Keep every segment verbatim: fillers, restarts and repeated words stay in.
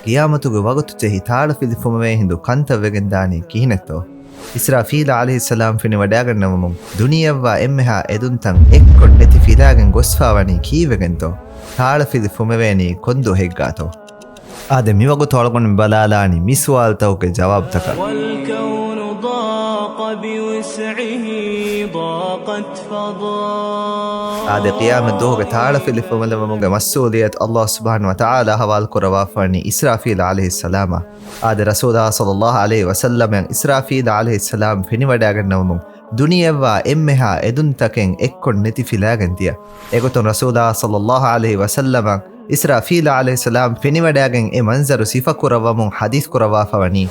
ޤިޔާމަތުގެ ވަގުތު ޖެހި ތާޅަފިލި ފުމެވޭ ހިނދު ކަންތައް ވެގެން ދާނީ ކިހިނެއްތޯ؟ އިސްރާފީލް ޢަލައިހިއްސަލާމް ފެނިވަޑައިގަންނަވަމުން ދުނިޔެއަށްވާ އެންމެހާ އެދުންތައް އެއްކޮށް ނެތި ފިލާގެން ގޮސްފާވަނީ ކީއްވެގެންތޯ؟ ތާޅަފިލި ފުމެވޭނީ ކޮން ދުވަހެއްގާތޯ؟ އާދެ، މިވަގުތު އަޅުގަނޑު ބަލާލާނީ މި ސުވާލުތަކުގެ ޖަވާބުތަކަށް. والكون ضاق بوسعه ضاقت فضاء. އާދެ، ޤިޔާމަތް ދުވަހުގެ ތާޅަފިލި ފުމެލެވުމުގެ މަސްއޫލިއްޔަތު ﷲ ސުބްޙާނަހޫ ވަތަޢާލާ ޙަވާލުކުރައްވާފަވަނީ އިސްރާފީލް ޢަލައިހިއްސަލާމަށް. އާދެ، ރަސޫލާ ޞައްލައްލާހު ޢަލައިހި ވަސައްލަމަށް އިސްރާފީލް ޢަލައިހިއްސަލާމް ފެނިވަޑައިގަންނަވަމުން ދުނިޔެއަށްވާ އެންމެހާ އެދުންތަކެއް އެއްކޮށް ނެތި ފިލާގެން ދިޔަ. އެގޮތުން ރަސޫލާ ޞައްލައްލާހު ޢަލައިހި ވަސައްލަމަށް އިސްރާފީލް ޢަލައިހިއްސަލާމް ފެނިވަޑައިގެން އެ މަންޒަރު ސިފަކުރައްވަމުން ޙަދީޘް ކުރައްވާފަވަނީ،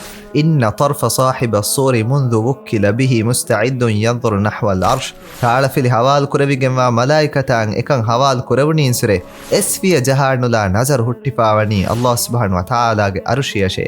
إن طرف صاحب الصور منذ وكل به مستعد ينظر نحو العرش. ތާޅަފިލި ޙަވާލު ކުރެވިގެންވާ މަލާއިކަތާއަށް އެކަން ޙަވާލު ކުރެވުނީންސުރެ، އެސްފިޔަ ޖަހާނުލާ ނަޒަރު ހުއްޓިފާވަނީ ﷲ ސުބްޙާނަހޫ ވަތަޢާލާގެ ޢަރުޝިއަށޭ.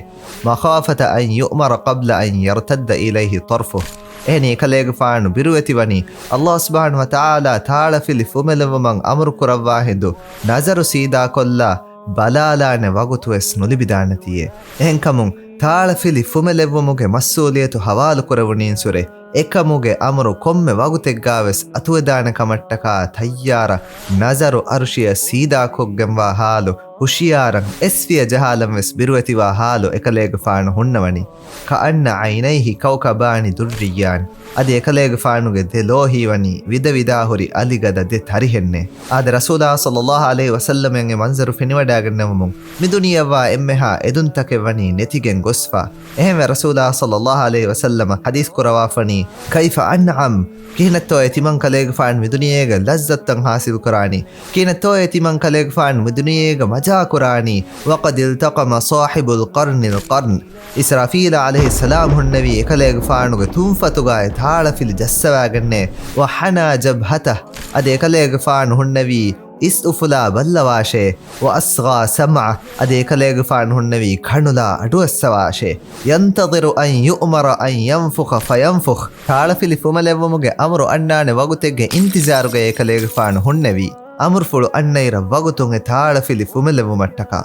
مخافة أن يؤمر قبل أن يرتد إليه طرفه. އެހެނީ އެކަލޭގެފާނު ބިރުވެތިވަނީ، ﷲ ސުބްޙާނަހޫ ވަތަޢާލާ ތާޅަފިލި ފުމެލެއްވުމަށް އަމުރު ކުރައްވާ ހިނދު، ނަޒަރު ސީދާކޮށްލާ ބަލާލާނެ ވަގުތުވެސް ނުލިބިދާނެތީއޭ. އެހެންކަމުން، ތާޅަފިލި ފުމެލެއްވުމުގެ މަސްއޫލިއްޔަތު ޙަވާލުކުރެވުނީންސުރެ، އެކަމުގެ އަމުރު ކޮންމެ ވަގުތެއްގާވެސް އަތުވެދާނެ ކަމަށްޓަކާ ތައްޔާރަށް ނަޒަރު ޢަރުޝިއަށް ސީދާކޮށްގެންވާ ޙާލު ހުޝިޔާރަށް އެސްފިޔަ ޖަހާލަންވެސް ބިރުވެތިވާ ޙާލު އެކަލޭގެފާނު ހުންނަވަނީ. كأن عينيه كوكبان دريان. އަދި އެކަލޭގެފާނުގެ ދެ ލޯ ހީވަނީ ވިދަވިދާހުރި އަލިގަދަ ދެ ތަރިހެންނޭ. އާދެ، ރަސޫލާ ޞައްލައްލާހު ޢަލައިހި ވަސައްލަމަށް އެ މަންޒަރު ފެނިވަޑައިގަންނަވަމުން މި ދުނިޔެއަށްވާ އެންމެހާ އެދުންތަކެއް ވަނީ ނެތިގެން ގޮސްފާ. އެހެންވެ، ރަސޫލާ ޞައްލައްލާހު ޢަލައިހި ވަސައްލަމަ ޙަދީޘް ކުރައްވާފަވަނީ، كيف أنعم؟ ކިހިނެއްތޯއޭ ތިމަން ކަލޭގެފާނު މި ދުނިޔޭގަ ލައްޒަތުތައް ޙާޞިލް ކުރާނީ؟ ކިހިނެއްތޯއޭ ތިމަން ކަލޭގެފާނު މި ދުނިޔޭގަ މަޖާ ކުރާނީ؟ وقد التقم صاحب القرن القرن. އިސްރާފީލާ ޢަލައިހިއްސަލާމް ހުންނެވީ އެކަލޭގެފާނުގެ ތުންފަތުގައި ތާޅަފިލި ޖައްސަވާގެންނޭ. وحنى جبهته. އަދި އެކަލޭގެފާނު ހުންނެވީ އިސް އުފުލާ ބައްލަވާށޭ. وأصغى سمعه. އަދި އެކަލޭގެފާނު ހުންނެވީ ކަނުލާ އަޑުއައްސަވާށޭ. ينتظر أن يؤمر أن ينفخ فينفخ. ތާޅަފިލި ފުމެލެއްވުމުގެ އަމުރު އަންނާނެ ވަގުތެއްގެ އިންތިޒާރުގައި އެކަލޭގެފާނު ހުންނެވީ. އަމުރުފުޅު އަންނައިރަށް ވަގުތުން އެ ތާޅަފިލި ފުމެލެއްވުމަށްޓަކާ.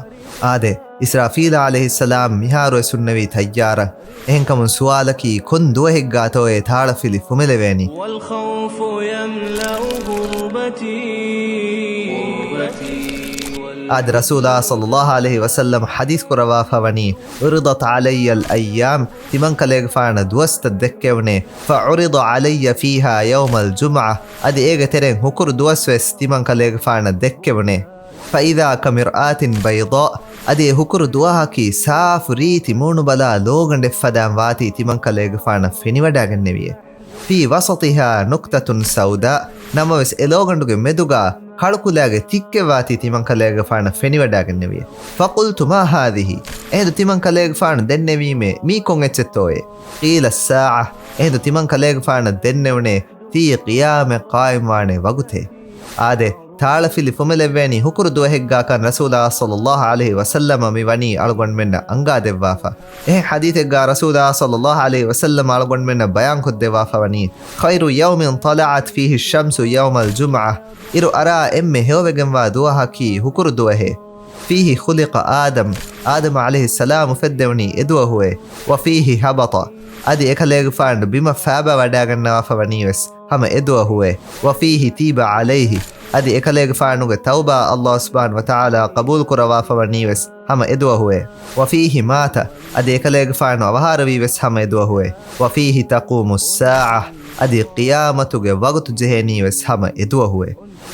އާދެ، އިސްރާފީލާ ޢަލައިހިއްސަލާމް މިހާރުވެސް ހުންނެވީ ތައްޔާރަށް. އެހެންކަމުން ސުވާލަކީ، ކޮން ދުވަހެއްގާތޯއޭ ތާޅަފިލި ފުމެލެވޭނީ؟ والخوف يملأ غربتي، غربتي. އާދެ، ރަސޫލާ ޞައްލައްލާހު ޢަލައިހި ވަސައްލަމަ ޙަދީޘް ކުރައްވާފަވަނީ، عرضت علي الأيام، ތިމަން ކަލޭގެފާނަށް ދުވަސްތައް ދެއްކެވުނޭ. فعرض علي فيها يوم الجمعة، އަދި އޭގެ ތެރެއިން ހުކުރު ދުވަސްވެސް ތިމަން ކަލޭގެފާނަށް ދެއްކެވުނޭ. فإذا كمرآة بيضاء، އަދި އެ ހުކުރު ދުވަހަކީ ސާފު ރީތި މޫނުބަލާ ލޯގަނޑެއްފަދައިން ވާތީ ތިމަން ކަލޭގެފާނަށް ފެނިވަޑައިގެންނެވިއޭ. في وسطها نقطة سوداء، ނަމަވެސް އެ ލޯގަނޑުގެ މެދުގާ ކަޅުކުލައިގެ ތިއްކެއް ވާތީ ތިމަން ކަލޭގެފާނަށް ފެނިވަޑައިގެންނެވިއޭ. فقلت ما هذه؟ އެހިނދު ތިމަން ކަލޭގެފާނު ދެންނެވީމޭ، މީ ކޮން އެއްޗެއްތޯއޭ؟ قيل الساعة، އެހިނދު ތިމަން ކަލޭގެފާނަށް ދެންނެވުނޭ، ތީ ޤިޔާމަތް ޤާއިމްވާނެ ވަގުތޭ. އާދެ، ތާޅަފިލި ފުމެލެއްވޭނީ ހުކުރު ދުވަހެއްގާކަން ރަސޫލާ ޞައްލައްލާހު ޢަލައިހި ވަސައްލަމަ މި ވަނީ އަޅުގަނޑުމެންނަށް އަންގާދެއްވާފަ. އެހެން ޙަދީޘެއްގާ ރަސޫލާ ޞައްލައްލާހު ޢަލައިހި ވަސައްލަމަ އަޅުގަނޑުމެންނަށް ބަޔާންކޮށްދެއްވާފަވަނީ، خير يوم طلعت فيه الشمس يوم الجمعة، އިރު އަރާ އެންމެ ހެޔޮވެގެންވާ ދުވަހަކީ ހުކުރު ދުވަހޭ. فيه خلق آدم، އާދަމް ޢަލައިހިއްސަލާމު އުފެއްދެވުނީ އެ ދުވަހުއޭ. وفيه هبط، އަދި އެކަލޭގެފާނު ބިމަށް ފާބަވަޑައިގަންނަވާފަވަނީވެސް ހަމަ އެ ދުވަހުއޭ. وفيه تيب عليه، އަދި އެކަލޭގެފާނުގެ ތައުބާ ﷲ ސުބްޙާނަހު ވަތަޢާލާ ޤަބޫލު ކުރައްވާފަވަނީވެސް ހަމަ އެ ދުވަހުއޭ. وفيه مات، އަދި އެކަލޭގެފާނު އަވަހާރަވީވެސް ހަމަ އެ ދުވަހުއޭ. وفيه تقوم الساعة، އަދި ޤިޔާމަތުގެ ވަގުތު ޖެހޭނީވެސް ހަމަ އެ ދުވަހުއޭ.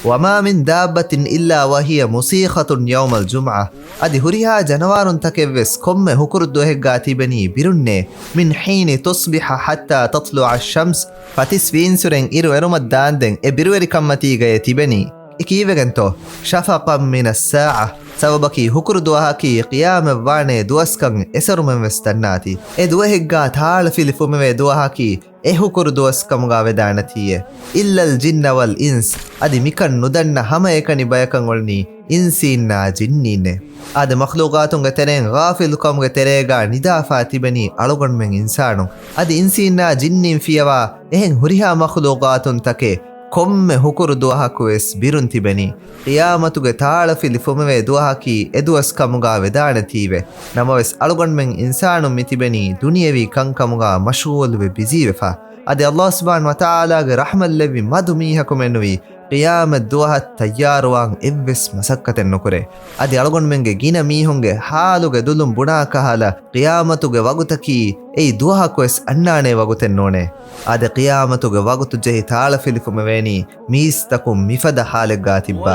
وما من دابة إلا وهي مصيخة يوم الجمعة، އަދި ހުރިހާ ޖަނަވާރުންތަކެއްވެސް ކޮންމެ ހުކުރު ދުވަހެއްގާ ތިބެނީ ބިރުންނޭ، من حين تصبح حتى تطلع الشمس، ފަތިސް ވީންސުރެން އިރު އެރުމަށް ދާންދެން އެ ބިރުވެރިކަންމަތީގައޭ ތިބެނީ. އެ ކީއްވެގެންތޯ؟ شفقا من الساعة، ސަބަބަކީ ހުކުރު ދުވަހަކީ ޤިޔާމަތްވާނޭ ދުވަސްކަން އެސޮރުމެންވެސް ދަންނާތީ. އެ ދުވަހެއްގާ ތާޅަފިލި ފުމެވޭ ދުވަހަކީ އެ ހުކުރު ދުވަސް ކަމުގާ ވެދާނެތީއޭ. إلا الجن والإنس، އަދި މިކަން ނުދަންނަ ހަމައެކަނި ބަޔަކަށް އުޅެނީ އިންސީންނާ ޖިންނީންނޭ. އާދެ، މަޚްލޫޤާތުންގެ ތެރެއިން ޣާފިލުކަމުގެ ތެރޭގާ ނިދާފާ ތިބެނީ އަޅުގަނޑުމެން އިންސާނުން. އަދި އިންސީންނާ ޖިންނީން ފިޔަވާ އެހެން ހުރިހާ މަޚްލޫޤާތުންތަކެއް ކޮންމެ ހުކުރު ދުވަހަކުވެސް ބިރުން ތިބެނީ. ޤިޔާމަތުގެ ތާޅަފިލި ފުމެވޭ ދުވަހަކީ އެ ދުވަސް ކަމުގާ ވެދާނެތީވެ. ނަމަވެސް، އަޅުގަނޑުމެން އިންސާނުން މިތިބެނީ ދުނިޔެވީ ކަންކަމުގާ މަޝްޣޫލުވެ ބިޒީވެފަ. އަދި ﷲ ސުބްޙާނަހޫ ވަތަޢާލާގެ ރަޙްމަތްލެއްވި މަދު މީހަކު މެނުވީ، ޤިޔާމަތް ދުވަހަށް ތައްޔާރުވާން އެއްވެސް މަސައްކަތެއް ނުކުރޭ. އަދި އަޅުގަނޑުމެންގެ ގިނަ މީހުންގެ ޙާލުގެ ދުލުން ބުނާ ކަހަލަ، ޤިޔާމަތުގެ ވަގުތަކީ އެއީ ދުވަހަކުވެސް އަންނާނޭ ވަގުތެއް ނޫނޭ. އާދެ، ޤިޔާމަތުގެ ވަގުތު ޖެހި ތާޅަފިލި ފުމެވޭނީ މީސްތަކުން މިފަދަ ޙާލެއްގާ ތިއްބާ.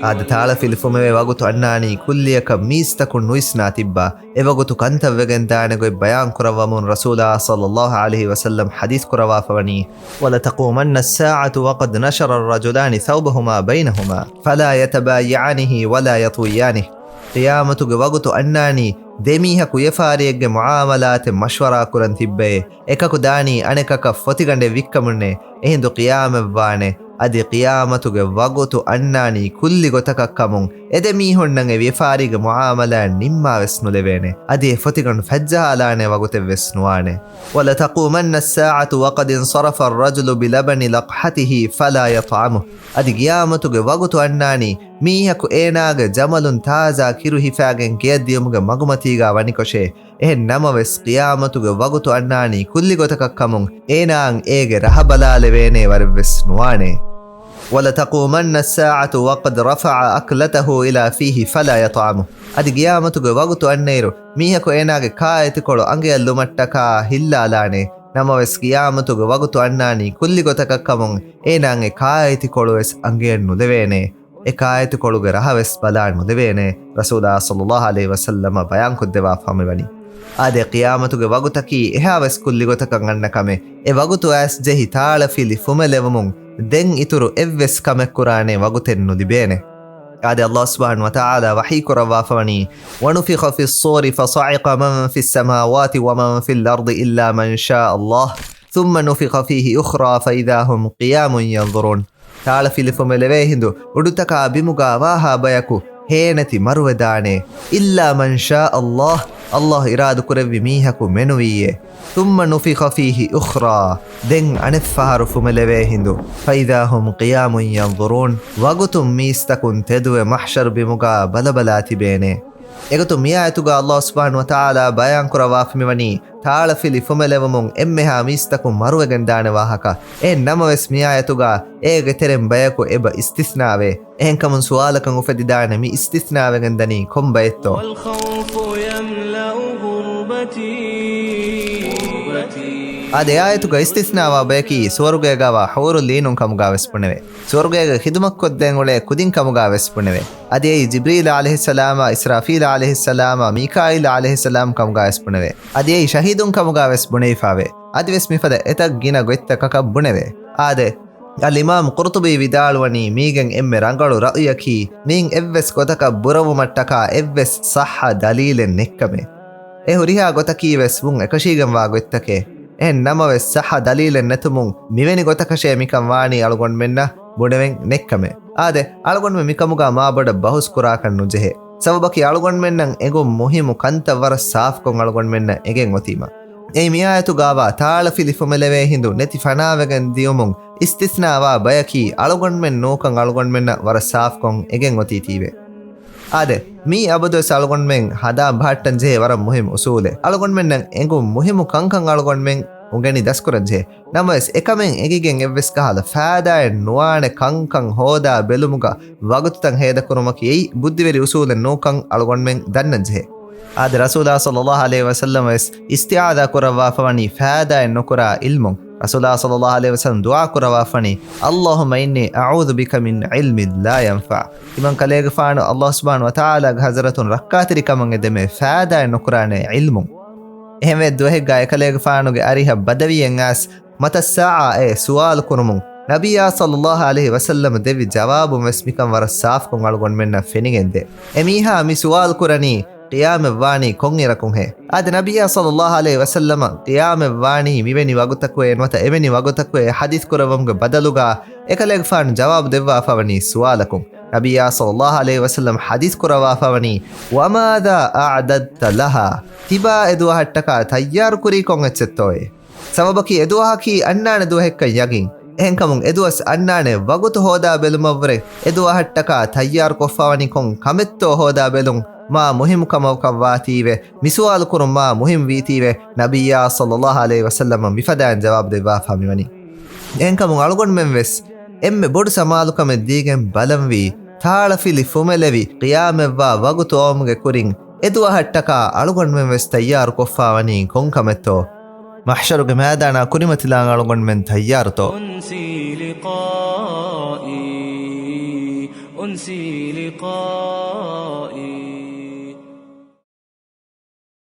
އާދެ، ތާޅަފިލި ފުމެވޭ ވަގުތު އަންނާނީ ކުއްލިއަކަށް މީސްތަކުން ނުވިސްނާ ތިއްބާ. އެވަގުތު ކަންތައް ވެގެންދާނެ ގޮތް ބަޔާން ކުރައްވަމުން ރަސޫލާ ޞައްލައްލާހު ޢަލައިހި ވަސައްލަމް ޙަދީޘް ކުރައްވާފަވަނީ، ولتقومن الساعة وقد نشر الرجلان ثوبهما بينهما فلا يتبايعانه ولا يطويانه. ޤިޔާމަތުގެ ވަގުތު އަންނާނީ ދެމީހަކު ވިޔަފާރިއެއްގެ މުޢާމަލާތެއް މަޝްވަރާ ކުރަން ތިއްބައޭ. އެކަކު ދާނީ އަނެކަކަށް ފޮތިގަނޑެއް ވިއްކަމުންނޭ. އެހިނދު ޤިޔާމަތްވާނެ. އަދި ޤިޔާމަތުގެ ވަގުތު އަންނާނީ ކުއްލި ގޮތަކަށް ކަމުން، އެ ދެމީހުންނަށް އެ ވިޔަފާރީގެ މުޢާމަލާތް ނިންމާވެސް ނުލެވޭނެ. އަދި އެ ފޮތިގަނޑު ފައްޖަހާލާނެ ވަގުތެއްވެސް ނުވާނެ. ولتقومن الساعة وقد انصرف الرجل بلبن لقحته فلا يطعمه. އަދި ޤިޔާމަތުގެ ވަގުތު އަންނާނީ މީހަކު އޭނާގެ ޖަމަލުން ތާޒާ ކިރު ހިފާގެން ގެޔަށް ދިޔުމުގެ މަގުމަތީގާ ވަނިކޮށޭ. އެހެން ނަމަވެސް، ޤިޔާމަތުގެ ވަގުތު އަންނާނީ ކުއްލި ގޮތަކަށް ކަމުން، އޭނާއަށް އޭގެ ރަހަ ބަލާލެވޭނޭ ވަރެއްވެސް ނުވާނޭ. ولتقومن الساعة وقد رفع أكلته إلى فيه فلا يطعمه. އަދި ޤިޔާމަތުގެ ވަގުތު އަންނައިރު، މީހަކު އޭނާގެ ކާއެތިކޮޅު އަނގަޔަށް ލުމަށްޓަކާ ހިއްލާލާނެ. ނަމަވެސް، ޤިޔާމަތުގެ ވަގުތު އަންނާނީ ކުއްލި ގޮތަކަށް ކަމުން، އޭނާއަށް އެ ކާއެތިކޮޅުވެސް އަނގަޔަށް ނުލެވޭނޭ. އެ ކާއެތިކޮޅުގެ ރަހަވެސް ބަލާން ނުލެވޭނެ، ރަސޫލާ ޞައްލައްލާހު ޢަލައިހި ވަސައްލަމަ ބަޔާންކޮށްދެއްވާފަ މިވަނީ. އާދެ، ޤިޔާމަތުގެ ވަގުތަކީ އެހާވެސް ކުއްލި ގޮތަކަށް އަންނަ ކަމެއް. އެ ވަގުތު އައިސް ޖެހި ތާޅަފިލި ފުމެލެވުމުން ދެން އިތުރު އެއްވެސް ކަމެއް ކުރާނެ ވަގުތެއް ނުލިބޭނެ. އާދެ، ﷲ ސުބްޙާނަހޫ ވަތަޢާލާ ވަޙީ ކުރައްވާފަވަނީ، ونفخ في الصور فصعق من في السماوات ومن في الأرض إلا من شاء الله ثم نفخ فيه أخرى فإذا هم قيام ينظرون. ތާޅަފިލި ފުމެލެވޭ ހިނދު އުޑުތަކާ ބިމުގާ ވާހާ ބަޔަކު ހޭނެތި މަރުވެދާނެ. إلا من شاء الله، ﷲ އިރާދަކުރެއްވި މީހަކު މެނުވީއޭ. ثم نفخ فيه أخرى، ދެން އަނެއްފަހަރު ފުމެލެވޭ ހިނދު، فإذا هم قيام ينظرون، ވަގުތުން މީސްތަކުން ތެދުވެ މަޙްޝަރު ބިމުގާ ބަލަބަލާ ތިބޭނެ. އެގޮތުން މިއާޔަތުގާ ﷲ ސުބްޙާނަހޫ ވަތަޢާލާ ބަޔާންކުރައްވާފަ މިވަނީ، ތާޅަފިލި ފުމެލެވުމުން އެންމެހާ މީސްތަކުން މަރުވެގެންދާނެ ވާހަކަ. އެހެން ނަމަވެސް، މިއާޔަތުގާ އޭގެ ތެރެއިން ބަޔަކު އެބަ އިސްތިސްނާވޭ. އެހެންކަމުން ސުވާލަކަށް އުފެދިދާނެ، މި އިސްތިސްނާވެގެން ދަނީ ކޮން ބައެއްތޯ؟ وَالْخَوْفُ يَمْلَأُ غُرْبَتِي. އާދެ، އާޔަތުގަ އިސްތިސްނާވާ ބަޔަކީ ސުވަރުގޭގާވާ ޙޫރުލް ޢީނުން ކަމުގާވެސް ބުނެވޭ. ސުވަރުގޭގަ ޚިދުމަތްކޮށްދޭން އުޅޭ ކުދިން ކަމުގާވެސް ބުނެވޭ. އަދި އެއީ ޖިބްރީލް ޢަލައިހިއްސަލާމާ، އިސްރާފީލް ޢަލައިހިއްސަލާމާ، މީކާއީލް ޢަލައިހިއްސަލާމް ކަމުގާވެސް ބުނެވޭ. އަދި އެއީ ޝަހީދުން ކަމުގާވެސް ބުނެވިފާވޭ. އަދިވެސް މިފަދަ އެތައް ގިނަ ގޮތްތަކަކަށް ބުނެވޭ. އާދެ، އަލްއިމާމް ޤުރްޠުބީ ވިދާޅުވަނީ، މީގެން އެންމެ ރަނގަޅު ރައުޔަކީ، މިއިން އެއްވެސް ގޮތަކަށް ބުރަވުމަށްޓަކާ އެއްވެސް ޞައްޙަ ދަލީލެއް ނެތްކަމެއް. އެ ހުރިހާ ގޮތަކީވެސް ވުން އެކަށީގެންވާ ގޮތްތަކެއް. އެހެން ނަމަވެސް، ޞައްޙަ ދަލީލެއް ނެތުމުން މިވެނި ގޮތަކަށޭ މިކަން ވާނީ އަޅުގަނޑުމެންނަށް ބުނެވެން ނެތްކަމެއް. އާދެ، އަޅުގަނޑުމެން މިކަމުގާ މާބޮޑަށް ބަހުސް ކުރާކަށް ނުޖެހޭ. ސަބަބަކީ އަޅުގަނޑުމެންނަށް އެނގުން މުހިއްމު ކަންތައް ވަރަށް ސާފުކޮށް އަޅުގަނޑުމެންނަށް އެނގެން އޮތީމަ. އެއީ މިއާޔަތުގާވާ ތާޅަފިލި ފުމެލެވޭ ހިނދު ނެތި ފަނާވެގެން ދިޔުމުން އިސްތިސްނާވާ ބަޔަކީ އަޅުގަނޑުމެން ނޫކަން އަޅުގަނޑުމެންނަށް ވަރަށް ސާފުކޮށް އެނގެން އޮތީތީވެ. އާދެ، މީ އަބަދުވެސް އަޅުގަނޑުމެން ހަނދާން ބަހައްޓަން ޖެހޭ ވަރަށް މުހިއްމު އުސޫލެއް. އަޅުގަނޑުމެންނަށް އެނގުން މުހިއްމު ކަންކަން އަޅުގަނޑުމެން އުނގެނި ދަސްކުރަން ޖެހޭ. ނަމަވެސް، އެކަމެއް އެނގިގެން އެއްވެސް ކަހަލަ ފައިދާއެއް ނުވާނެ ކަންކަން ހޯދާ ބެލުމުގަ ވަގުތުތައް ހޭދަކުރުމަކީ އެއީ ބުއްދިވެރި އުސޫލެއް ނޫކަން އަޅުގަނޑުމެން ދަންނަން ޖެހޭ. އާދެ، ރަސޫލާ ޞައްލައްލާހު ޢަލައިހި ވަސައްލަމަ ވެސް އިސްތިޢާޛާ ކުރައްވާފަވަނީ ފައިދާއެއް ނުކުރާ ޢިލްމުން. ރަސޫލާ ޞައްލައްލާހު ޢަލައިހި ވަސައްލަމަ ދުޢާ ކުރައްވާފަވަނީ، اللهم إني أعوذ بك من علم لا ينفع. ތިމަން ކަލޭގެފާނު ﷲ ސުބްޙާނަހޫ ވަތަޢާލާގެ ޙަޟްރަތުން ރައްކާތެރިކަމަށް އެދެމޭ ފައިދާއެއް ނުކުރާނޭ ޢިލްމުން. އެހެންވެ، ދުވަހެއްގާ އެކަލޭގެފާނުގެ އަރިހަށް ބަދަވީއެއް އައިސް، މަތައްސާޢާ އޭ ސުވާލު ކުރުމުން، ނަބިއްޔާ ޞައްލައްލާހު ޢަލައިހި ވަސައްލަމަ ދެއްވި ޖަވާބުން ވެސް މިކަން ވަރަށް ސާފުކޮށް އަޅުގަނޑުމެންނަށް ފެނިގެންދޭ. އެމީހާ މި ސުވާލު ކުރަނީ، ޤިޔާމަތް ވާނީ ކޮންއިރަކުންހޭ؟ އާދެ، ނަބިއްޔާ ޞައްލައްލާހު ޢަލައިހި ވަސައްލަމަ ޤިޔާމަތް ވާނީ މިވެނި ވަގުތަކުއޭ ނުވަތަ އެވެނި ވަގުތަކުއޭ ޙަދީޘް ކުރައްވަމުގެ ބަދަލުގާ، އެކަލޭގެފާނު ޖަވާބު ދެއްވާފަވަނީ ސުވާލަކުން. ނަބިއްޔާ ޞައްލައްލާހު ޢަލައިހި ވަސައްލަމް ޙަދީޘް ކުރައްވާފަވަނީ، "وماذا أعددت لها؟" ތިބާ އެދުވަހަށްޓަކާ ތައްޔާރު ކުރީ ކޮން އެއްޗެއްތޯއޭ؟ ސަބަބަކީ އެދުވަހަކީ އަންނާނެ ދުވަހެއްކަން ޔަގީން. އެހެންކަމުން އެދުވަސް އަންނާނެ ވަގުތު ހޯދާ ބެލުމަށްވުރެ އެދުވަހަށްޓަކާ ތައްޔާރު ކޮށްފަވަނީ ކޮން ކަމެއްތޯ ހޯދާ ބެލުން މާ މުހިއްމު ކަމަކަށް ވާތީވެ، މިސުވާލު ކުރުން މާ މުހިއްމު ވީތީވެ، ނަބިއްޔާ ޞައްލައްލާހު ޢަލައިހި ވަސައްލަމަށް މިފަދައިން ޖަވާބު ދެއްވާފާ މިވަނީ. އެހެންކަމުން އަޅުގަނޑުމެން ވެސް އެންމެ ބޮޑު ސަމާލުކަމެއް ދީގެން ބަލަންވީ، ތާޅަފިލި ފުމެލެވި ޤިޔާމަތްވާ ވަގުތު އައުމުގެ ކުރިން އެދުވަހަށްޓަކާ އަޅުގަނޑުމެން ވެސް ތައްޔާރު ކޮށްފާވަނީ ކޮން ކަމެއްތޯ؟ މަޙްޝަރުގެ މައިދާނާ ކުރިމަތިލާން އަޅުގަނޑުމެން ތައްޔާރުތޯ؟ أنسي لقائي، أنسي لقائي.